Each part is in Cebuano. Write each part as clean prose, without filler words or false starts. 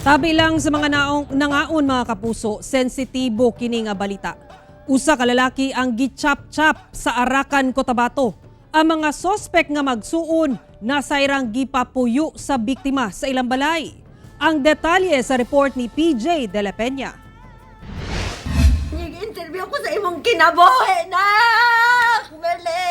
Tabi lang sa mga naong, nangaon, mga kapuso, sensitibo kini nga balita. Usa ka lalaki ang gichap-chap sa Arakan, Cotabato. Ang mga sospek nga magsuon nasayrang gipapuyo sa biktima sa ilang balay. Ang detalye sa report ni PJ De La Peña. Interview ko sa imong kinabuhi, nak! Mali!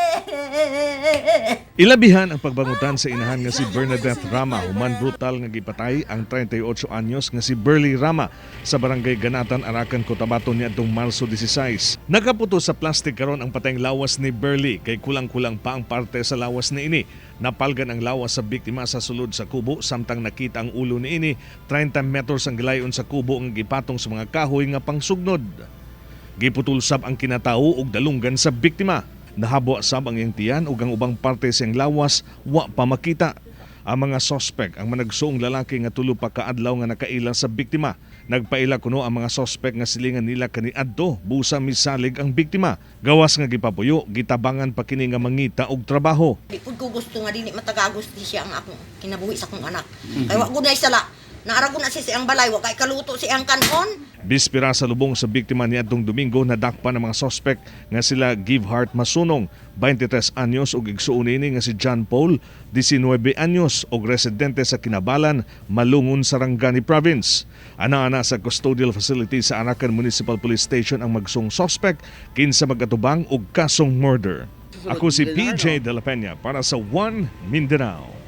Ilabihan ang pagbangutan sa inahan nga si Bernadette Rama human brutal nga gipatay ang 38 anyos nga si Burley Rama sa Barangay Ganatan, Arakan, Cotabato niadtong Marso 16. Nakaputo sa plastic karon ang patayng lawas ni Burley kay kulang-kulang pa ang parte sa lawas niini. Napalgan ang lawas sa biktima sa sulod sa kubo samtang nakita ang ulo niini 30 metros ang gilayon sa kubo nga gipatong sa mga kahoy nga pangsugnod. Giputol sab ang kinatao ug dalunggan sa biktima. Nahabwa sab ang iyang tiyan ug ang ubang parte sa iyang lawas wa pa makita. Ang mga sospek ang managsuong lalaki nga tulo pa kaadlaw nga nakaila sa biktima. Nagpaila kuno ang mga sospek nga silingan nila kaniadto busa misalig ang biktima. Gawas nga gipapuyo, gitabangan pa kini nga mangita og trabaho. Di pud ko gusto nga dili matagagos di siya ang akong kinabuhi sa akong anak. Kay wa ko na sala. Naara ko na siya sa iyang balay, wa kay kaluto sa iyang kanon. Bispira sa lubong sa biktima niadtong Domingo, nadakpan ang mga sospek nga sila Give Heart Masunong, 23 anyos, ug igsuon niini nga si John Paul, 19 anyos ug residente sa Kinabalan, Malungon, Sarangani Province. Ana-ana sa custodial facility sa Arakan Municipal Police Station ang magsuong sospek kinsa magatubang og kasong murder. Ako si PJ De La Peña para sa One Mindanao.